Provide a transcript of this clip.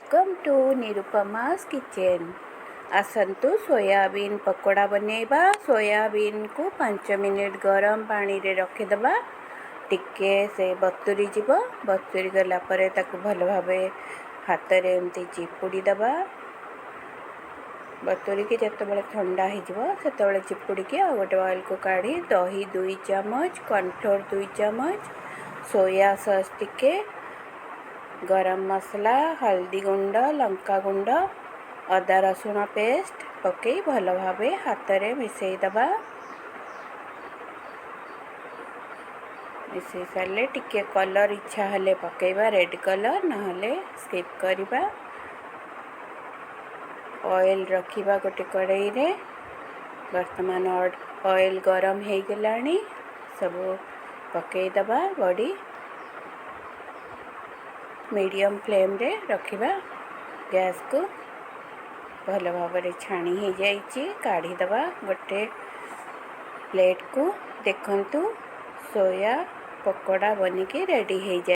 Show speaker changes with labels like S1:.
S1: Welcome to Nirupama's kitchen। ଆସନ୍ତୁ soybean pakora ବନେଇବା। ସୋୟାବିନ୍କୁ 5 minute ଗରମ ପାଣିରେ ରଖିଦେବା। ଟିକେ ସେ ବତୁରି ଯିବ। ବତୁରି ଗଲା ପରେ ତାକୁ ଭଲ ଭାବେ ହାତରେ ଏମିତି ଚିପୁଡ଼ି ଦେବା। ବତୁରିକି ଯେତେବେଳେ ଥଣ୍ଡା ହେଇଯିବ, ସେତେବେଳେ ଚିପୁଡ଼ିକି ଆଉ ଗୋଟେ ବାଉଲକୁ କାଢ଼ି ଦହି 2 ଚାମଚ, କର୍ଣ୍ଣଫ୍ଲୋର୍ 2 ଚାମଚ, ସୋୟା ସସ୍ ଟିକେ, ଗରମ ମସଲା, ହଳଦୀ ଗୁଣ୍ଡ, ଲଙ୍କା ଗୁଣ୍ଡ, ଅଦା ରସୁଣ ପେଷ୍ଟ ପକାଇ ଭଲ ଭାବେ ହାତରେ ମିଶାଇ ଦେବା। ମିଶାଇ ସାରିଲେ ଟିକେ କଲର୍ ଇଚ୍ଛା ହେଲେ ପକାଇବା ରେଡ଼୍ କଲର୍, ନହେଲେ ସ୍କିପ୍ କରିବା। ଅଏଲ୍ ରଖିବା ଗୋଟେ କଡ଼େଇରେ। ବର୍ତ୍ତମାନ ଅଏଲ୍ ଗରମ ହେଇଗଲାଣି। ସବୁ ପକାଇଦେବା ବଡ଼ି। ମିଡ଼ିୟମ୍ ଫ୍ଲେମ୍ରେ ରଖିବା ଗ୍ୟାସ୍କୁ। ଭଲ ଭାବରେ ଛାଣି ହେଇଯାଇଛି, କାଢ଼ିଦେବା ଗୋଟେ ପ୍ଲେଟ୍କୁ। ଦେଖନ୍ତୁ, ସୋୟା ପକୋଡ଼ା ବନିକି ରେଡ଼ି ହେଇଯାଏ।